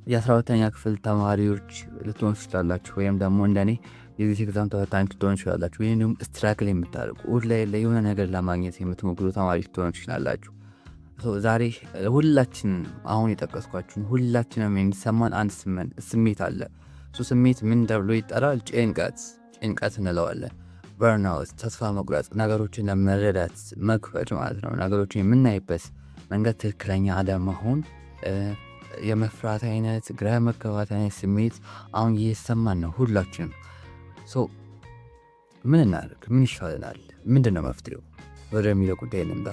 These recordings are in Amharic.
የ12ኛ ክፍል ተማሪዎች ልትሆኑ ትችላላችሁ፣ ወይም ደግሞ እንደኔ የ exit exam ተፈታኝ ልትሆኑ ትችላላችሁ፣ ወይም ደግሞ struggle የምታደርጉ ኦንላይን ላይ የሆነ ነገር ለማግኘት የምትሞክሩ ተማሪዎች ልትሆኑ ትችላላችሁ። ዛሬ ሁላችንም፣ አሁን የጠቀስኳችሁን ሁላችንም የሚሰማን አንድ ስሜት አለ። እሱ ስሜት ምን ተብሎ ይጠራል? ጭንቀት፣ ጭንቀት እንለዋለን። Burnout፣ ተስፋ መቁረጥ፣ ነገሮችን ለመረዳት መክበድ ማለት ነው። ነገሮችን የምናይበት መንገድ ትክክለኛ አለመሆን፣ የመፍራት አይነት፣ ግራ መጋባት አይነት ስሜት አሁን እየተሰማን ነው ሁላችንም። So ምን እናደርግ? ምን ይሻለናል? ምንድን ነው መፍትሄው ወደሚለው ጉዳይ እንምጣ።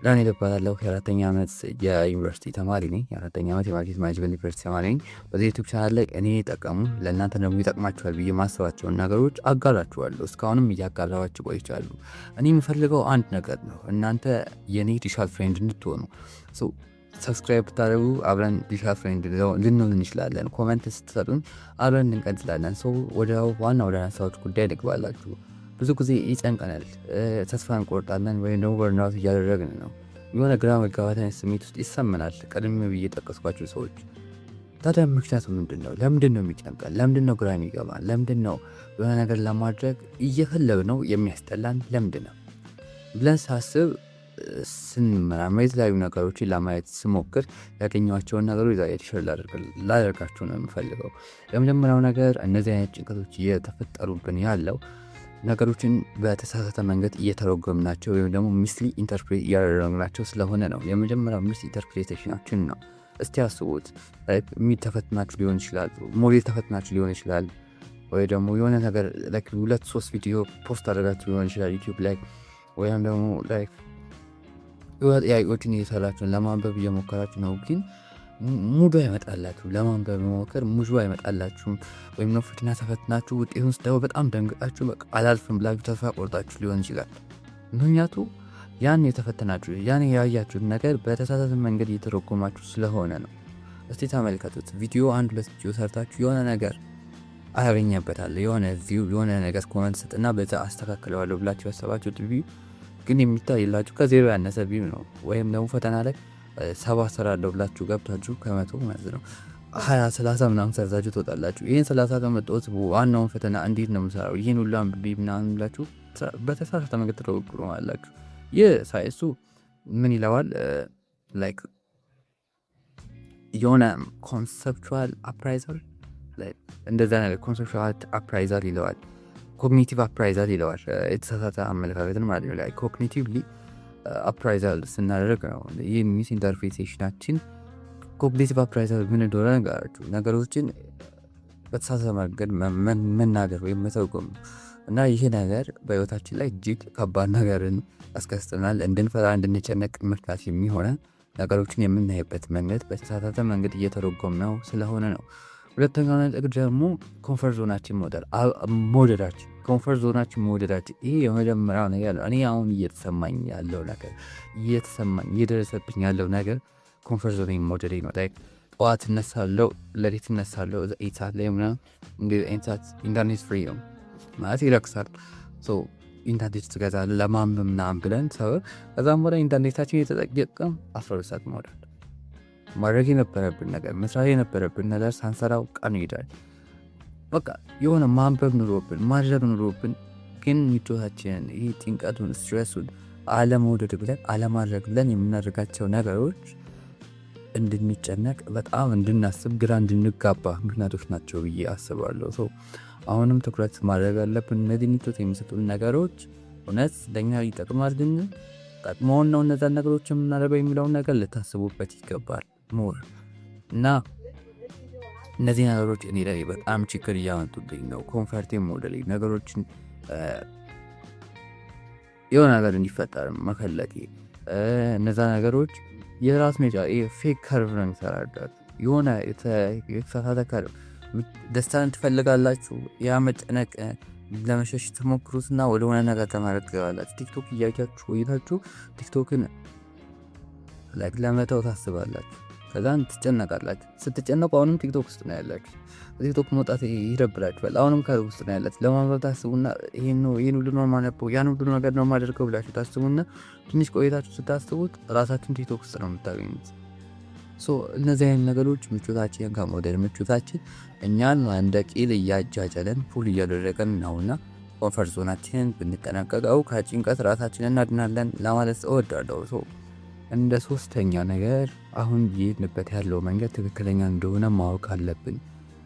ዳንኤል እባላለሁ፣ የአራተኛ ዓመት የዩኒቨርሲቲ ተማሪ ነኝ። የአራተኛ ዓመት የ market management ዩኒቨርሲቲ ተማሪ ነኝ። በዚህ YouTube channel ላይ እኔ የጠቀሙ፣ ለእናንተ ደግሞ ይጠቅማችኋል ብዬ ማስባቸውን ነገሮች አጋራችኋለሁ። እስካሁንም እያጋራኋችሁ ቆይቻለሁ። እኔ የምፈልገው አንድ ነገር ነው፣ እናንተ የኔ digital friend እንድትሆኑ። Subscribe ብታደርጉ አብረን digital friend ልንሆን እንችላለን። Comment ስትሰጡን አብረን እንቀጥላለን። So ወደ ዋና ወደ አነሳሁት ጉዳይ ልግባላችሁ። ብዙ ጊዜ ይጨንቀናል፣ ተስፋ እንቆርጣለን፣ ወይም ደግሞ burnout እያደረግን ነው። የሆነ ግራ መጋባት አይነት ስሜት ውስጥ ይሰማናል። ቀደም ብዬ የጠቀስኳቸው ሰዎች። ታዲያ ምክንያቱ ምንድን ነው? ለምንድን ነው የሚጨንቀን? ለምንድን ነው ግራ የሚገባን? ለምንድን ነው የሆነ ነገር ለማድረግ እየፈለግነው የሚያስጠላን? ለምንድን ነው ብለን ሳስብ፣ ስንመራመር፣ የተለያዩ ነገሮችን ለማየት ስሞክር ያገኘኋቸውን ነገሮች ዛሬ share ላደርጋችሁ ነው የምፈልገው። የመጀመሪያው ነገር እነዚህ አይነት ጭንቀቶች እየተፈጠሩብን ያለው ነገሮችን በተሳሳተ መንገድ እየተረጎምናቸው ወይም ደግሞ misinterpret እያደረግናቸው ስለሆነ ነው። የመጀመሪያው misinterpretation ኣችን ነው። እስቲ አስቡት፣ ተፈትናችሁ ሊሆን ይችላል፣ ሞዴል ተፈትናችሁ ሊሆን ይችላል፣ ወይ ደግሞ የሆነ ነገር ሁለት ሶስት ቪዲዮ post አድርጋችሁ ሊሆን ይችላል YouTube ላይ፣ ወይም ደግሞ like የሆነ ጥያቄዎችን እየሰራችሁ ለማንበብ እየሞከራችሁ ነው፣ ግን ሙዱ አይመጣላችሁ። ለማንበብ መሞከር ሙዱ አይመጣላችሁም። ወይም ነው ፈተና ተፈትናችሁ ውጤቱን ስታዩ በጣም ደንግጣችሁ በቃ አላልፍም ብላችሁ ተስፋ ቆርጣችሁ ሊሆን ይችላል። ምክንያቱ ያን የተፈተናችሁ፣ ያን ያያችሁት ነገር በተሳሳተ መንገድ እየተረጎማችሁ ስለሆነ ነው። እስቲ ተመልከቱት። ቪዲዮ አንድ ሁለት ቪዲዮ ሰርታችሁ የሆነ ነገር አያገኘበታል፣ የሆነ view፣ የሆነ ነገር comment ስጥና በዛ አስተካክለዋለሁ ብላችሁ ያሰባችሁት view ግን የሚታይላችሁ ከዜሮ ያነሰ view ነው። ወይም ደግሞ ፈተና ላይ 70 ሰራለሁ ብላችሁ ገብታችሁ ከ100 ማለት ነው 20፣ 30 ምናምን ሰርታችሁ ትወጣላችሁ። ይህን 30 ከመጣሁት ዋናውን ፈተና እንዴት ነው የምሰራው? ይህን ሁሉ አንብቤ ምናምን ብላችሁ በተሳሳተ መንገድ ትተረጉማላችሁ። ይህ ሳይንሱ ምን ይለዋል? Like የሆነ conceptual appraisal፣ እንደዛ ነገር conceptual appraisal ይለዋል። Cognitive appraisal ይለዋል። የተሳሳተ አመለካከትን ማለት ነው። Cognitively appraisal ስናደርግ ነው ይህ misinterpretation ኣችን። Cognitive appraisal ምን እንደሆነ ነገራችሁ፣ ነገሮችን በተሳሳተ መንገድ መናገር ወይም መተርጎም እና ይህ ነገር በህይወታችን ላይ እጅግ ከባድ ነገርን ያስከስትናል። እንድንፈራ፣ እንድንጨነቅ ምክንያት የሚሆነ ነገሮችን የምናይበት መንገድ በተሳሳተ መንገድ እየተረጎምነው ስለሆነ ነው። ሁለተኛው ነጥብ ደግሞ comfort zone ኣችን መውደዳችን፣ comfort zone ኣችን መውደዳችን። ይሄ የመጀመሪያው ነገር ነው። እኔ አሁን እየተሰማኝ ያለው ነገር፣ እየተሰማኝ እየደረሰብኝ ያለው ነገር comfort zone መውደዴ ነው። Like ጠዋት እነሳለሁ፣ ሌሊት እነሳለሁ 9 ሰዓት ላይ ምናምን። እንግዲህ 9 ሰዓት ኢንተርኔት free ነው ማለት ይረክሳል። ኢንተርኔት ትገዛለህ ለማንበብ ምናምን ብለን ሰበብ፣ ከዛም በኋላ ኢንተርኔታችን የተጠቀም 12 ሰዓት መውደድ፣ ማድረግ የነበረብን ነገር፣ መስራት የነበረብን ነገር ሳንሰራው ቀኑ ይሄዳል። በቃ የሆነ ማንበብ ኑሮብን፣ ማድረግ ኑሮብን ግን ምቾታችንን፣ ይህ ጭንቀቱን፣ stress ኡን አለመውደድ ብለን፣ አለማድረግ ብለን የምናደርጋቸው ነገሮች እንድንጨነቅ፣ በጣም እንድናስብ፣ ግራ እንድንጋባ ምክንያቶች ናቸው ብዬ አስባለሁ። So አሁንም ትኩረት ማድረግ ያለብን እነዚህ ምቾት የሚሰጡን ነገሮች እውነት ለእኛ ይጠቅማል፣ ግን ጠቅመውን ነው እነዛን ነገሮች የምናደርገው የሚለውን ነገር ልታስቡበት ይገባል more። እና እነዚህ ነገሮች እኔ ላይ በጣም ችግር እያመጡብኝ ነው። Comfort መውደዴ፣ ነገሮችን የሆነ ነገር እንዲፈጠር መፈለጌ፣ እነዛ ነገሮች የራስ ሜጫ fake curve ነው የሚሰራዳት፣ የሆነ የተሳሳተ curve። ደስታን ትፈልጋላችሁ፣ ያ መጨነቅ ለመሸሽ ትሞክሩትና ወደሆነ ነገር ተማረት ትገባላችሁ። TikTok እያያችሁ ቆይታችሁ TikTok ን ለመተው ታስባላችሁ። ከዛን ትጨነቃላችሁ። ስትጨነቁ አሁንም TikTok ውስጥ ነው ያላችሁ። TikTok መውጣት ይደብራችኋል። አሁንም ከ ውስጥ ነው ያላችሁ። ለማንበብ ታስቡና ይሄን ነው፣ ይሄን ሁሉ ነው የማነበው፣ ያን ሁሉ ነገር ነው የማደርገው ብላችሁ ታስቡና ትንሽ ቆይታችሁ ስታስቡት ራሳችሁን TikTok ውስጥ ነው የምታገኙት። So እነዚህ አይነት ነገሮች ምቾታችንን ከመውደድ፣ ምቾታችን እኛን እንደ ቂል እያጃጀለን fool እያደረገን ነውና comfort zone ኣችንን ብንጠነቀቀው ከጭንቀት ራሳችንን እናድናለን ለማለት እወዳለሁ። So እንደ ሶስተኛ ነገር አሁን እየሄድንበት ያለው መንገድ ትክክለኛ እንደሆነ ማወቅ አለብን።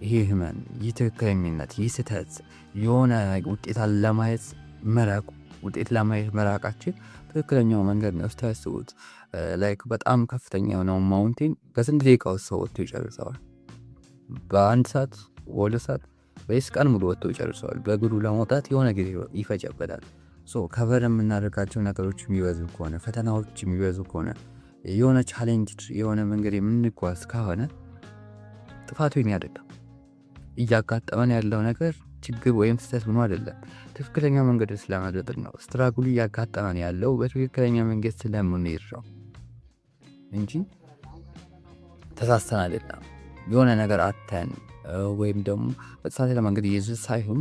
ይሄ ህመም፣ ይህ ትክክለኝነት፣ ይህ ስህተት፣ የሆነ ውጤት ለማየት መራቅ፣ ውጤት ለማየት መራቃችን ትክክለኛው መንገድ ነው። እስቲ አስቡት፣ like በጣም ከፍተኛ የሆነው mountain በስንት ደቂቃ ውስጥ ሰው ወጥቶ ይጨርሰዋል? በአንድ ሰዓት፣ በ2 ሰዓት ወይስ ቀን ሙሉ ወጥቶ ይጨርሰዋል? በእግሩ ለመውጣት የሆነ ጊዜ ይፈጀበታል። So cover የምናደርጋቸው ነገሮች የሚበዙ ከሆነ፣ ፈተናዎች የሚበዙ ከሆነ፣ የሆነ challenge የሆነ መንገድ የምንጓዝ ከሆነ ጥፋቱ የኛ አይደለም። እያጋጠመን ያለው ነገር ችግር ወይም ስህተት ሆኖ አይደለም። ትክክለኛ መንገድ ስለመረጥን ነው። Struggle ኡ እያጋጠመን ያለው በትክክለኛ መንገድ ስለምንሄድ ነው እንጂ ተሳስተን አይደለም። የሆነ ነገር አተን ወይም ደግሞ በተሳሳተ መንገድ እየሄድን ሳይሆን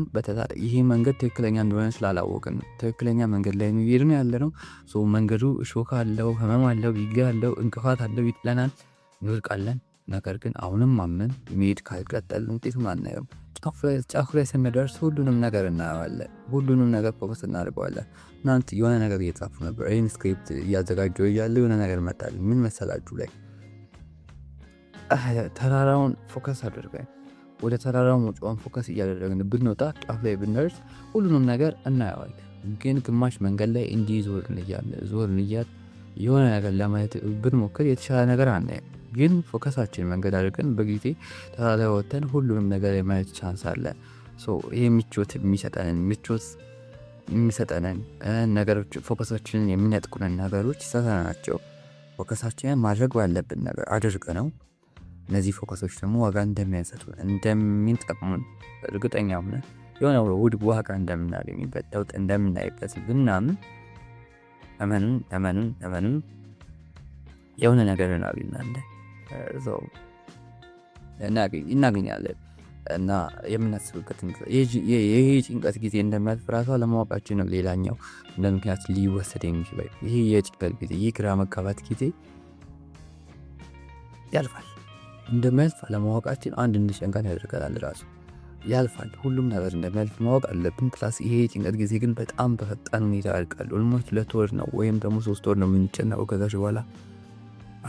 ይሄ መንገድ ትክክለኛ እንደሆነ ስላላወቅን ትክክለኛ መንገድ ላይ ነው እየሄድን ያለነው። So መንገዱ እሾክ አለው፣ ህመም አለው፣ ውጊያ አለው፣ እንቅፋት አለው፣ ይጥለናል፣ እንወድቃለን። ነገር ግን አሁንም አምነን መሄድ ካልቀጠልን ውጤቱን አናየውም። ጫፍ ላይ ስንደርስ ሁሉንም ነገር እናየዋለን። ሁሉንም ነገር focus እናደርገዋለን። ትናንት የሆነ ነገር እየጻፉ ነበር። ይህን script እያዘጋጀሁ እያለ የሆነ ነገር መጣልኝ። ምን መሰላችሁ? ላይ ተራራውን focus አድርገን፣ ወደ ተራራው መውጫውን focus እያደረግን ብንወጣ፣ ጫፍ ላይ ብንደርስ ሁሉንም ነገር እናየዋለን። ግን ግማሽ መንገድ ላይ እንዲህ ዞርን እያለ ዞርን እያለ የሆነ ነገር ለማየት ብንሞክር የተሻለ ነገር አናይም። ግን focus ኣችን መንገድ አድርገን በጊዜ ተራራ ላይ ወጥተን ሁሉንም ነገር የማየት chance አለ። So ይሄ ምቾት የሚሰጠንን ነገሮች፣ focus ኣችንን የሚነጥቁንን ነገሮች ናቸው። Focus ኣችንን ማድረግ ባለብን ነገር አድርገነው እነዚህ focus ኦች ደግሞ ዋጋ እንደሚያሰጡን፣ እንደሚጠቅሙን እርግጠኛ ሆነን፣ የሆነ ውድ ዋጋ እንደምናገኝበት፣ ለውጥ እንደምናይበት ብናምን፣ እመኑን፣ እመኑን፣ እመኑን፣ የሆነ ነገር እናገኛለን እናገኛለን እና የምናስብበትን ይሄ ጭንቀት ጊዜ እንደሚያልፍ ራሱ አለማወቃችን ነው ሌላኛው እንደ ምክንያት ሊወሰድ የሚችለው። ይሄ የጭንቀት ጊዜ፣ ይህ ግራ መጋባት ጊዜ ያልፋል። እንደሚያልፍ አለማወቃችን አንድ እንዲጨንቀን ያደርገናል። ራሱ ያልፋል። ሁሉም ነገር እንደሚያልፍ ማወቅ አለብን። Plus ይሄ የጭንቀት ጊዜ ግን በጣም በፈጣን ሁኔታ ያልቃል። Almost 2 ወር ነው ወይም ደግሞ 3 ወር ነው የምንጨነቀው። ከዛች በኋላ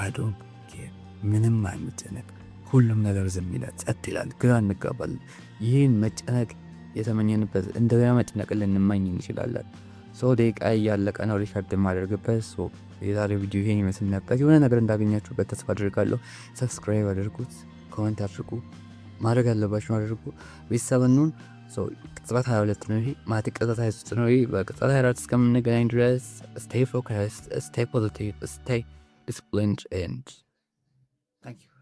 I don't care፣ ምንም አንጨነቅ። ሁሉም ነገር ዝም ይላል፣ ጸጥ ይላል፣ ግራ እንጋባለን። ይህን መጨነቅ የተመኘንበት እንደገና መጨነቅ ልንመኝ እንችላለን። So ደቂቃ እያለቀ ነው record የማደርግበት። So የዛሬው ቪዲዮ ይሄን ይመስል ነበር። የሆነ ነገር እንዳገኛችሁበት ተስፋ አድርጋለሁ። Subscribe አድርጉት፣ comment አድርጉ፣ ማድረግ ያለባችሁ አድርጉ። ቤተሰብ እንሁን። ቅጽበት 22 ነው ይሄ፣ ማለት ቅጽበት 23 ነው ይሄ። በቅጽበት 24 እስከምንገናኝ ድረስ stay focused, stay positive, stay disciplined and thank you.